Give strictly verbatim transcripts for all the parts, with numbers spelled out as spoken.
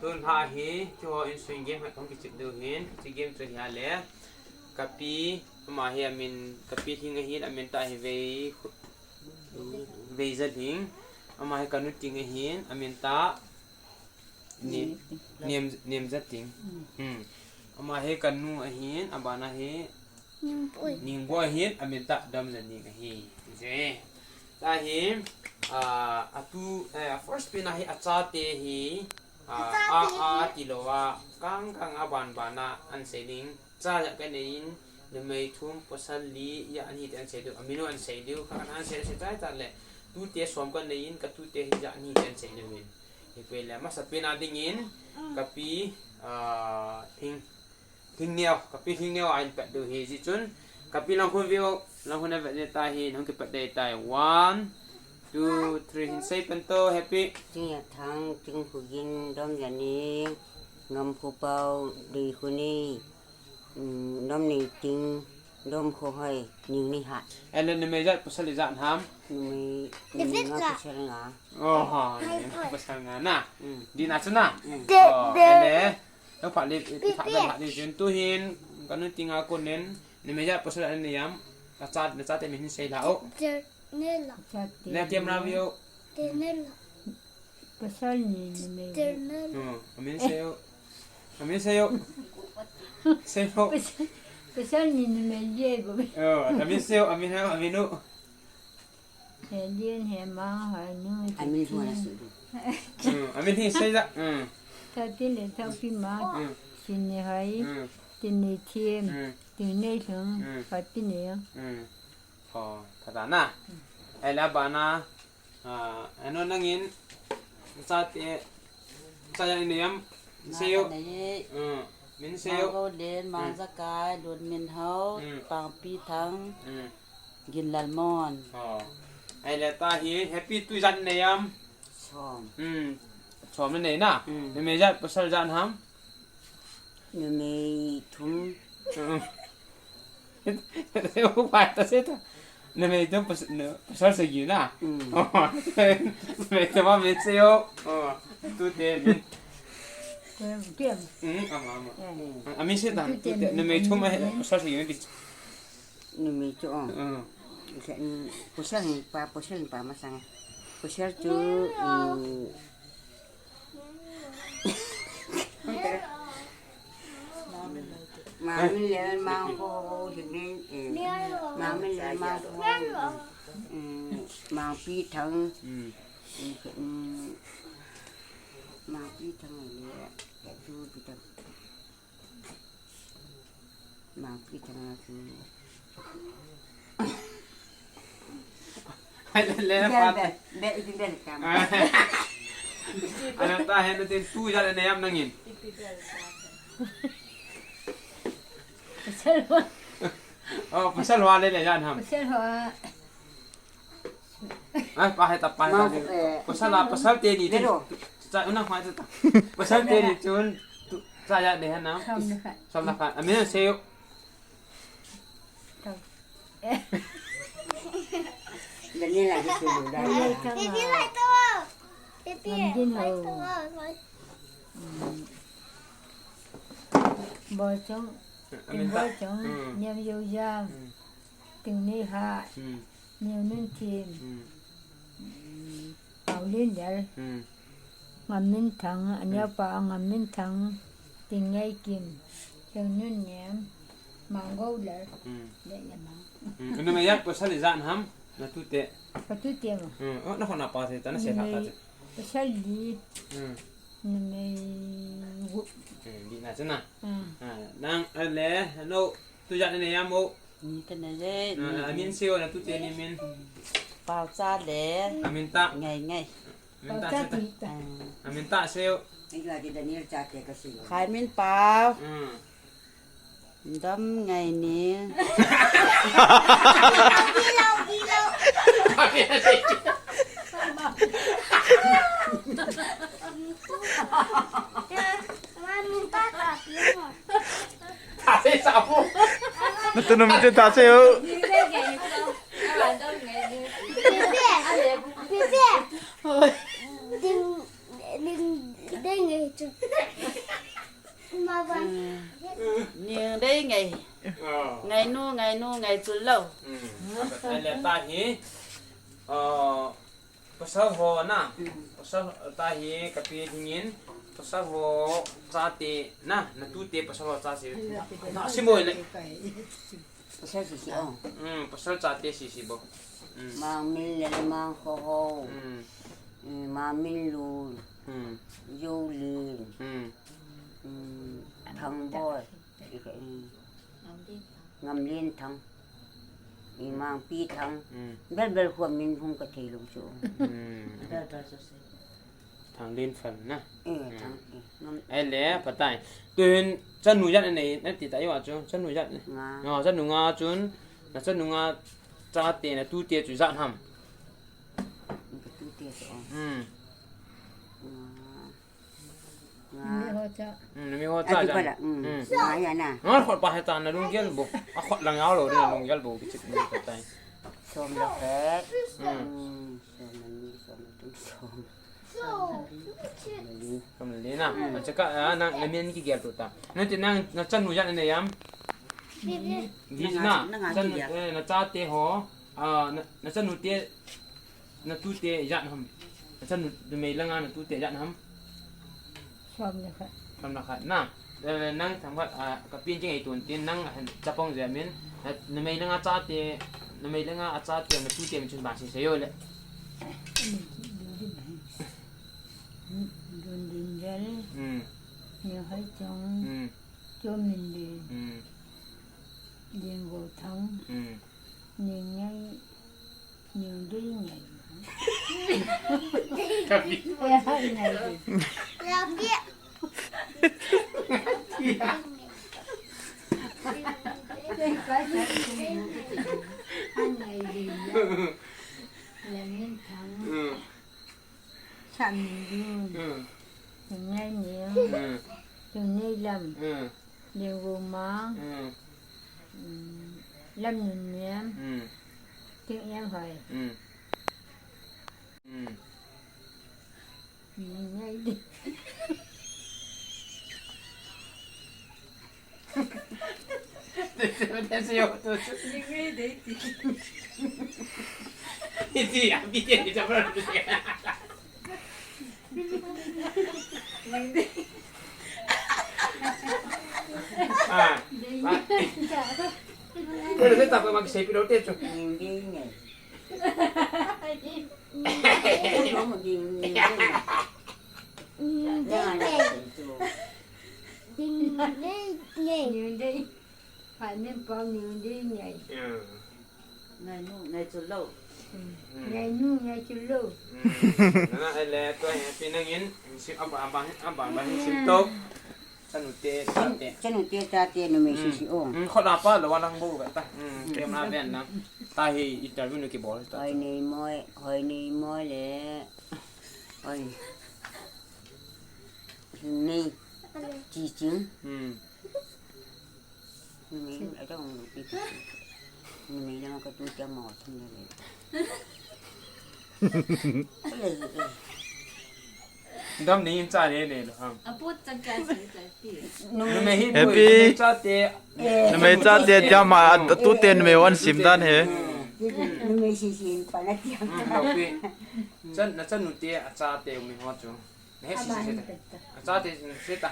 Tun hi, keiho insung game khat kahung kichep diu ahin, hiche game chu ahile, kapi, ama hi amin, kapi Lhing ahin, amin tah hi Vei, Veija Lhing, ama hi kanu Ting ahin, amin tah, Ni-, Nem, Nemja Ting. Hmm. Ama hi kanu ahin, abana hi Ningboi. Ningboi ahin, amin tah Domja Ning ahi. Hijeh. Tahi, ah, atu, eh, first pen a hi achate hi, ah, achate a, hi a tilou a, kang kang a ban ban a ahin sei ding. Cha ijat kanei in, numei thum, pasal li, ijat ahi ti ahin sei diu. Amin u ahin sei diu, khat khat ahin sei, sei chai chai le. Tute som kanei in, katute hi ijat ahi ti ahin sei diu ahin. Hiche le, amasa pen a dingin, kapi, ah, Lhing, Lhingneo, kapi Lhingneo a eihin pat diu ahi, hijeh chun, kapi lang khu view, lang khu na vet le tahi, nahung kipat ding ahitai. One, two, three, hin sei pan to, happy. Tingthang, Tingkhohgin, Domjaning, Ngamkhohpao, Deikhohnei, um, Domneiting, Domkhohoi, Ningneihah. Ahile numei ijat, pasal ijat ham? Numei, numei nga, pasal nga. Oho, numei nga pasal nga na. Mm. Dihna chu na. Mm. Oh, ahile, lou phat le, phat le, phat le, chun tuhin, kanu Ting a konin, numei ijat pasal ijat anei ham, acha, nachate min hin sei lha o. Ternela. Achate. Na camera view. Ternela. Pasal ni numei. Ternela. Hmm, amin sei o. Amin sei o. Sei o. Pasal, pasal ni numei ye go. Oh, amin sei o, amin ha, amin u. He Lien, he Mang, he Nu, amin hu la su. Hmm, amin hi sei la. Hmm. Thaotin le Thaopima. Hmm. Sinneihoi. Hmm. Tinneithem. Hmm. Tingneilhung. Hmm. Patinei. Hmm. Oh, pha ta na. Ahile abana, ah, ano nangin, chate, cha ijat nei ham, sei o. Nga kanei. Hmm, min sei o. Manglen, Mangjakai, Lunminhao, hmm, Pangpithang, hmm, Ginlalmon. Oh. Ahile tahi, happy tu ijat nei ham. Som. Hmm. Som nei na. Hmm. Numei ijat, pasal ijat ham. Numei thum. Hmm. Pai ta sei ta. Numei thum pas-, nu-, pasal sagi na. Hmm. Numei thum amin sei o. Oh. Tute min. Kem, kem. Hmm, ama, ama. Eh. Amin sei ta. Tute min. Numei thum ahi, pasal sagi na ki. Numei chu, oh. Hmm. Pasal pa, pasal pa masang. Pasal chu, um, Mangminlen, Mangkhohgin, eh, Mangminlen, Mangkhohgin, mm, Mangpithang, mm, mm, Mangpithang le, eh, chu Pithang. Mangpithang a chu. Hai le le. Bel, pa. Bel, bel, itin bel kam. Ah. Ana ta hen tin tu ijat nei ham nangin. Pasal ho. Oh, pasal ho le le ijat ham. Pasal ho. Ah, pa hai ta, pa hai ta. Mang, eh, pasal a, pasal teni. Vero. Cha, una hai ta. Pasal teni chun. Tu, cha ijat nei ham na. Som le khat. Som le khat. Amin sei o. Tau. Daniela, Daniela. Daniela, tau. Ngamginhao. Hmm. Bolchong. Amin ta. Bolchong. Hmm. Niamjoujam. Hmm. Tingneihah. Hmm. Niamnunthem. Hmm. Hmm. Paolenlal. Hmm. Ngamminthang, aneopa Ngamminthang, Tingneikim, Hengnunnem, Manggoulal. Hmm. Le, le Mang. Hmm. Numei ijat pasal ijat ham, natute. Katute mo. Hmm. Oh, nakho napa sei ta, nasei lha ta. Numei chu. Pasal li. Hmm. Numei gup. Hmm, dihna chu na. Hmm. Ah, nang, ale, no, tu ijat nei ham o. Ni kanei le. Ah, amin sei o, natute ni min. Paocha le. Amin ta. Ngeingai. Amin ta sei ta. Paocha ti ta. Ah. Amin ta sei o. Khaiminpao. Hmm. Domngaining. Natu numei chu ta sei o. Ding, ding, ding, ding, Chu lo. Hmm. Ahile tahi, ah, pasal ho na. Pasal tahi kapi dingin. Pasal ho chate na. Natute pasal ho chate. Na simoi le. Pasal sisi o. Hmm, pasal chate sisi bo. Hmm. Mangmil le Mangkhoho. Hmm. Hmm, Mangmil Lun. Hmm. Jolin. Hmm. Hmm, Thangboi. Hmm. Ngamlenthang. I Mangpithang. Hmm. Belbel kho min hung kathei lou chu. Hmm. Belbel chu se. Thanglenphal na. Eh, hmm. Thang, eh, ngam- Ahile, phatai. Tuhin, chanu ijat nanei, nati ta iwa chu, chanu ijat. Nga. Oh, chanu nga chun, nachanu nga chate, natute chu ijat ham. Natute chu. Hmm. Nga. Nga. Numei ho cha. Hmm, numei ho cha. Ati jan. Pala, hmm. Hmm. Nga ya na. Nga khot pa he ta nalunggel bo. Akhot lang ya lo, nalunggel bo, kichit ni phatai. Som le khat. Hmm. Hmm, som le ni, som le thum, som. Som le li na. Hmm. Achaka, ah, nang, le min kigel to ta. Nati nang, nachanu ijat nanei ham? Gis na. Nanga, nanga chan, kigel. Eh, nachate ho. Ah, na, nachanute, natute ijat ham? Nachanu, numei langa natute ijat ham? Som le khat. Som le khat na. Eh, nang thangkhat, ah, kapin jing ei tun tin, nang, ah, chapang jia min. Na, numei langa chate, numei langa achate, natute min chun ba si se yo le. Dundinjal. Hmm. Neo Haichong. Hmm. Chominlin. Hmm. Lengouthang. Hmm. Ningngai. Ningdei ngai. Kapi. Eh, hai ngai dei. Hai ngai dei. Lamminthang. Hmm. Chamminlun. Hmm. Ningngaining. Hmm. Chungneilam. Hmm. Lengvoumang. Hmm. Hmm. Lamnunnem. Hmm. Tingemhoi. Hmm. Hmm. Ningngaidei. Ningngaidei ti. Iti, abi dia ni, siapa dia? Ah. Dei. Ba. Dei. Dei, dei, tak apa, bagi saya pilot dia tu. Dei, dei. Dei, dei. Dei, dei. Dei, dei. Phat min pau Niudei ngai. Ya. Ngainu, ngai chu lou. Hmm. Ngainu, ngai chu lou. Hmm. Nana, ele, tua hi, pi nangin, sim, aba, aba, aba, aba, sim to. Chanute, chate. Chanute, chate, numei sisi o. Hmm, khot apa, lo, wa lang bo, ta. Hmm, kem na, ben na. Tahi, interview nu kibol, ta. Hoineimoi, Hoineimoi le. Hoi. Nei. Chiching. Hmm. Numei, adang lu pi. Numei lang katu cha mo thum le. Dam ni in cha le le lo ham. Aput cha cha si cha ti. Numei hi. Happy. Numei chate. Numei chate cha ma, atute numei wan sim dan he. Numei sisi pa na ti. Hmm, lo pi. Chan, na chanute, achate, umi ho chu. Na he si, si, si ta. Achate, si ta.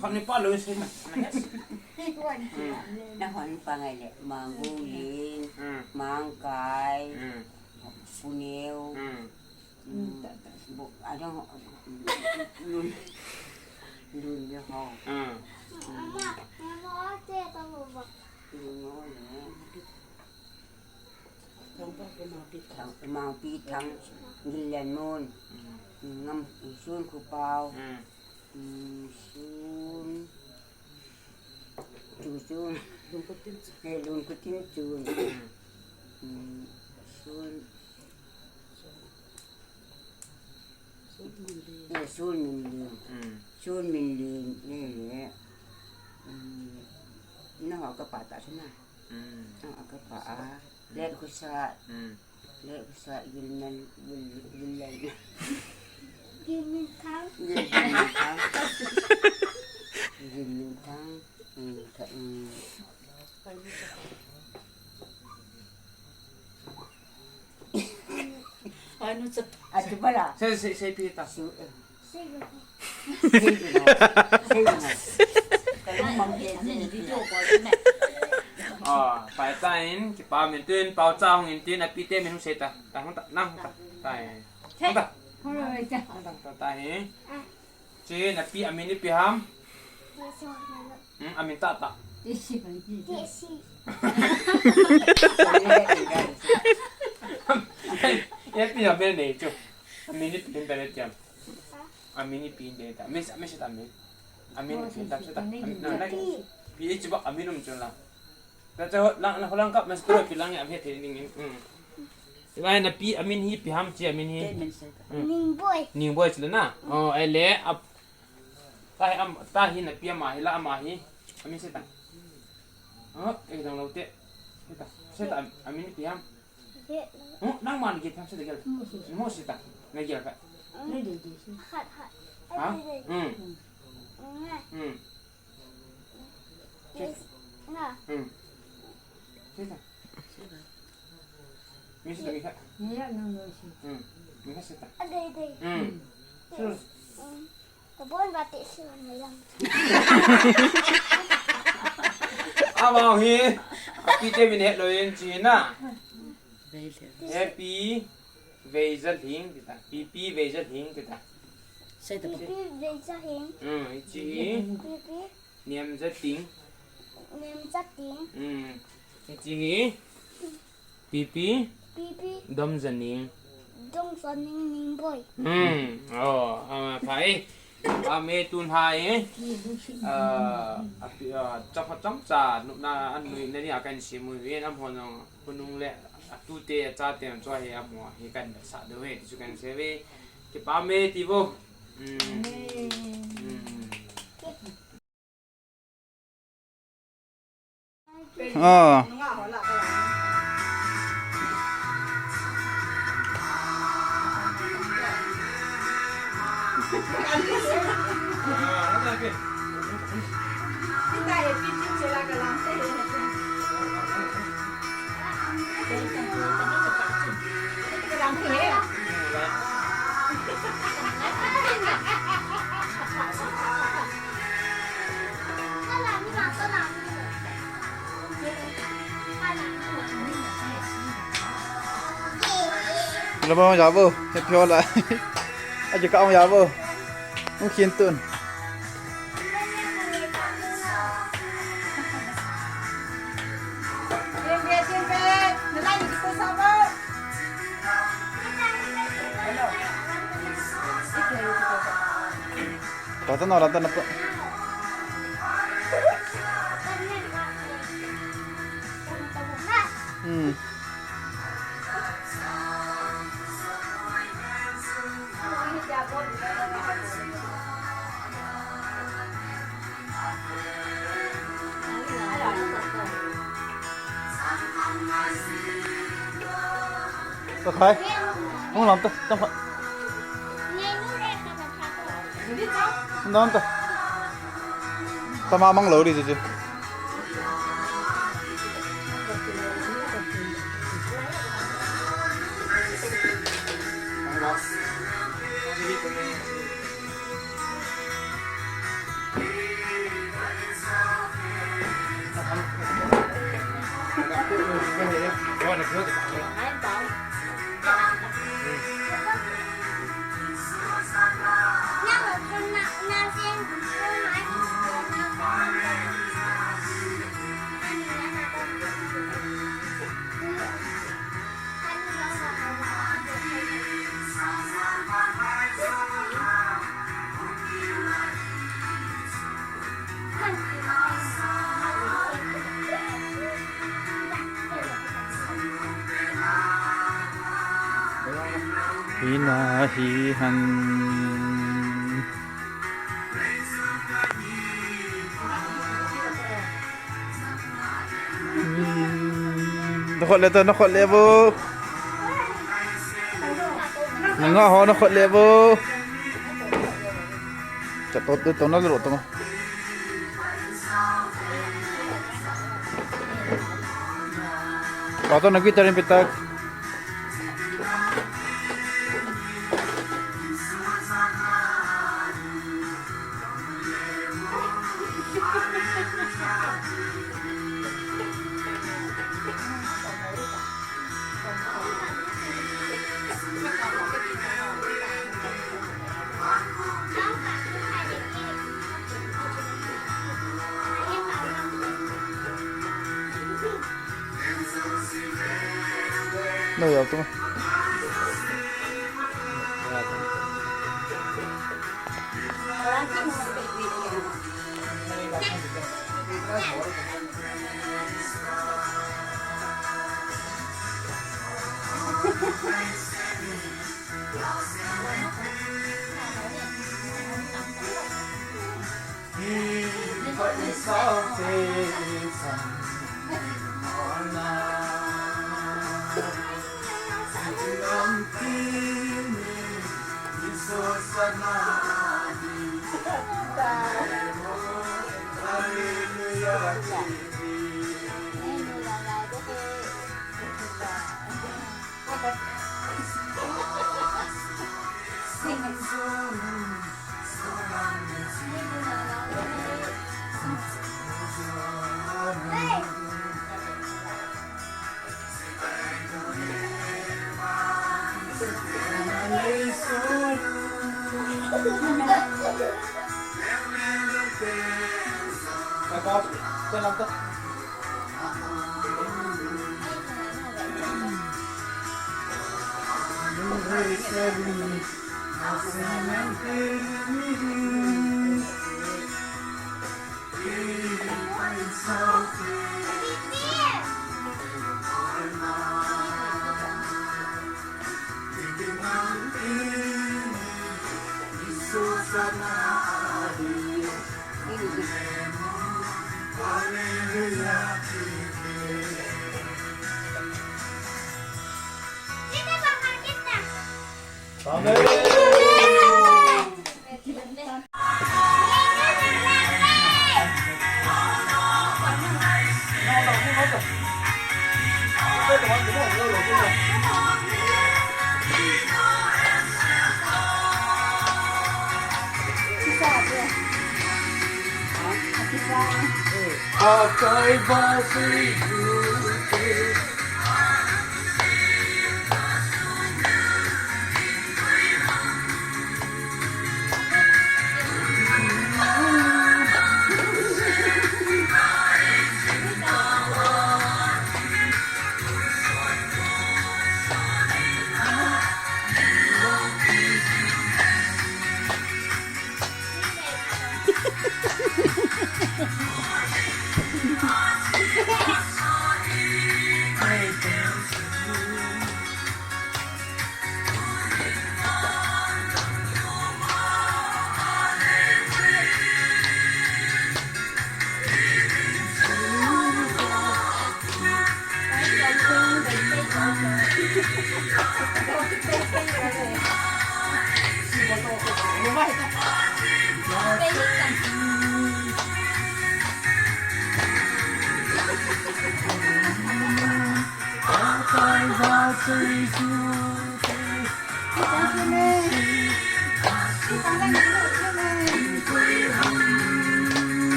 Hon ni pa lo si ta. Na he si. Hmm. Na hon pa ngai le, Mangulin, hmm, Mangkai, hmm, Puneu, hmm, hmm, bu, adang, lun, lun le ho. Hmm. Lun ho le. Thang, Mangpithang, Gillenmun, Ngam, Sun Khupao, mm, Sun, Chu Sun, eh, Lunkhutinchun, mm, Sun, eh, Sunminlin, mm, Sunminlin, eh, mm, na ho kapa ta sina. Hmm. Ah, kapa a. Hmm. Letkhusa. Hmm. Letkhusa, Gilnal, Gil, Gilnal. Gilminthang. Gilminthang. Gilminthang. Hmm, tha, hmm. Anu chat. Atu bara. Sei, sei, seipi ta. Su, eh. Sei, sei, sei. Kalung mang dia, dia, dia. Ah, pai ta in, kipa min tun, pau cha hung in tin, api te min hung sei ta. Ta hung ta, nang hung ta. Ta in. Hung ta. Hung ta, ta, ta in. Che, napi amin ipi ham? Hmm, amin tah tah. Tesi. Ipi amin nei chu. Amin ipi amin bere tiam. Amin ipi nei ta. Amin, amin se ta amin. Amin ipi ta se ta. Amin na na. Pi ichi ba amin um chu la. Ta cha ho lang, lang, lang kap mas pro pi lang amin he thei ding in. Hmm. Tua napi amin hi ipi ham che amin hi. Te min se ta. Hmm. Ningboi. Ningboi chu la na. Oh, ai le ap. Ta hi am, ta hi napi ama hi la ama hi. Amin se ta. Oh, eh dang lo te. Se ta. Se ta am, amin ipi ham. He. Oh, nangman gel ham se ta gel. Mo se ta. Na gel ka. Khat, khat. Ha? Hmm. Nga. Hmm. Yes. Nga. Hmm. Se ta. Mi se ta mi kha. Ni ya no no se. Hmm. Mi kha se ta. Adei, adei. Hmm. Hmm. Tabon ba te se na yang. Ama hi. Api te min het lo yin chi na. Happy Veija Lhing, ti ta. Pipi Veija Lhing, ti ta. Sei ta. Pipi Veija Lhing. Hmm, ichi hi. Pipi. Niamja Ting. Niamja Ting. Hmm. Ichi hi. Pipi. Pipi. Domja Ning. Domja Ning Ningboi. Hmm. Oh, ama pai. Ame tun hai. Ah, api, ah, chapa cham cha, nu na, an nu na ni akan simu hi, nam hon. Khonung le atute, achate, achu hi amaho hi kan sa ding uve, ti chu kan sei uve. Kipa me ti vo. Hmm. Hmm. Ah. Lama ong jabo, he piola. Aja ka ong jabo. Ong khin tun. Rata na, rata na pa. Hmm. Ka khai. Hung lam ta, tam pha. Hung lam ta. Tama mang lo di chu chu. Hina hi han. Nakhot le to, nakhot le bo. Nanga ho nakhot le bo. Cha to, to, to na lo to. Pato na guitar in pitak.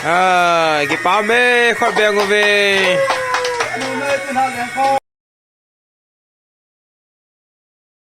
Ah, kipah e, khut beng uve.